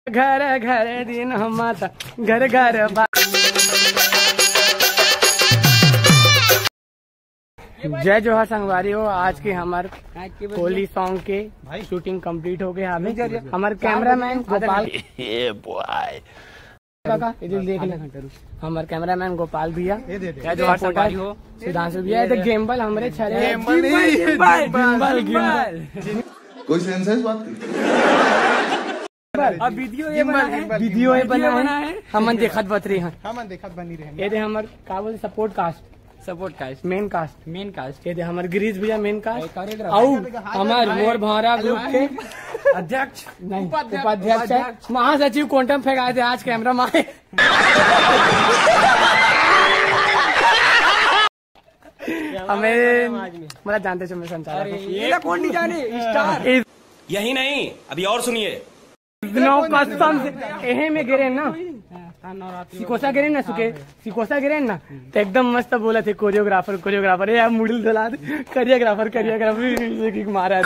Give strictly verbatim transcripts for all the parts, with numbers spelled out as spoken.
घर घर दिन हम माता, घर घर बा। जय जोहार संगवारी हो, आज के हमर होली सॉन्ग के भाई। शूटिंग कंप्लीट हो गया। हमें हमारे कैमरामैन गोपाल, ये बॉय। काका, ये जो देख ले, हमारे कैमरामैन गोपाल भैया, ये दे दे। जय जोहार संगवारी हो, सुधांशु भैया, ये तो गिम्बल हमरे छरे, गिम्बल नहीं, गिम्बल, गिम्बल, गिम्बल। कोई सेंस है इस बात की? अब वीडियो ये बना है, वीडियो ये बना है, हमन देखत बतरी हैं। हमन देखत बनी रहे। ये दे हमर का बोल, support cast, support cast, main cast, main cast. ये दे हमर गिरीश भैया, मेन कास्ट। कोरियोग्राफर। आउ हमर मोर भांवरा ग्रुप के अध्यक्ष, नहीं, उपाध्यक्ष। उपाध्यक्ष है, उपाध्यक्ष। महासचिव कोंटम फेंकाए थे आज कैमरा मारे। हमें, मला जानते छो, मैं संचालक हूँ। ये कौन नहीं जाने? स्टार। यही नहीं, अभी और सुनिए। नौ कसम से, एहे में गिरे ना, सिकोसा गिरे ना, सुके, सिकोसा गिरे ना, तो एकदम मस्त बोला थे कोरियोग्राफर, कोरियोग्राफर, ये यार मुड़िल दलाल, कोरियोग्राफर, कोरियोग्राफर, ये किक मारा है।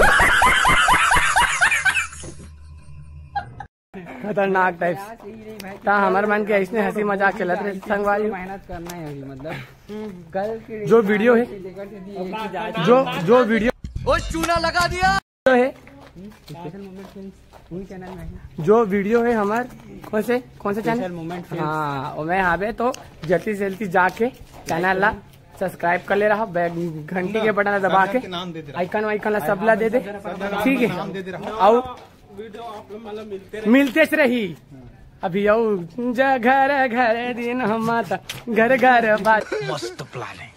खतरनाक टाइप। ता हमर मन के ऐसने हंसी मजाक चलत रहे संगवारी। मेहनत करना है अभी, मतलब, कल के जो वीडियो है, जो, जो वीडियो वो चूना लगा दिया। जो है, स्पेशल मोमेंट फिल्म, उन चैनल में है। जो वीडियो है हमार, कौन से, कौन से स्पेशल चैनल? Moment film. हाँ, वो मैं आवे तो जल्दी से जल्दी जाके चैनल ला सब्सक्राइब कर ले रहा, बैल घंटी के बटन ला दबा के, के नाम दे दे रहा। आइकन वाइकन ला सब ला दे दे, ठीक है? नाम दे दे रहा। आओ, वीडियो आप लोग मतलब मिलते रहे। मिलते से रही। अभी आओ, जा घर घर दिन हम माता, घर घर बात। मस्त प्लान है।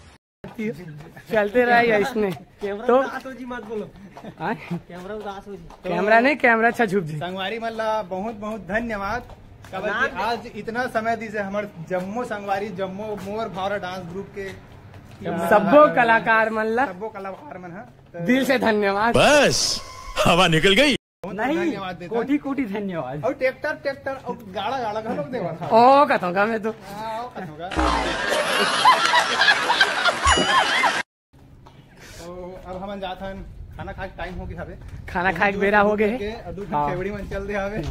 चलते रहा या इसने। कैमरा तो उदास हो जी, मत बोलो। हाँ? कैमरा उदास हो जी। कैमरा नहीं, कैमरा अच्छा झुक जी। संगवारी मन ला बहुत बहुत धन्यवाद, काबर कि आज इतना समय दी से हमर जम्मो संगवारी, जम्मो मोर भांवरा डांस ग्रुप के सब्बो कलाकार मन ला, सब्बो कलाकार मन हा। तो दिल से धन्यवाद। बस, हवा निकल गई। बहुत नहीं, धन्यवाद देथन। कोटि कोटि धन्यवाद। और ट्रैक्टर, ट्रैक्टर, और गाड़ा, गाड़ा घलोक देवत हन। ओ, कथों का मैं तो। हाँ, ओ, कथों का। तो अब हमन जात हन, खाना खाए के टाइम हो गया हवे। खाना खाए के बेरा हो गए। के, अदू हाँ। खेबड़ी मन चल दे हवे।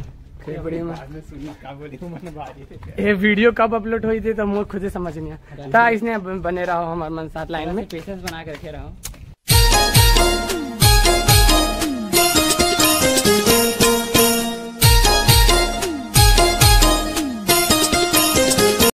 खेबड़ी मन। बाद में सुनी का बोली मन बाजी। ये वीडियो कब अपलोड होई थे तो मोर खुदे समझ नहीं आता। ता इसने बने रहो हमारे मन साथ लाइन में। पेशेंस बना के रखे रहो।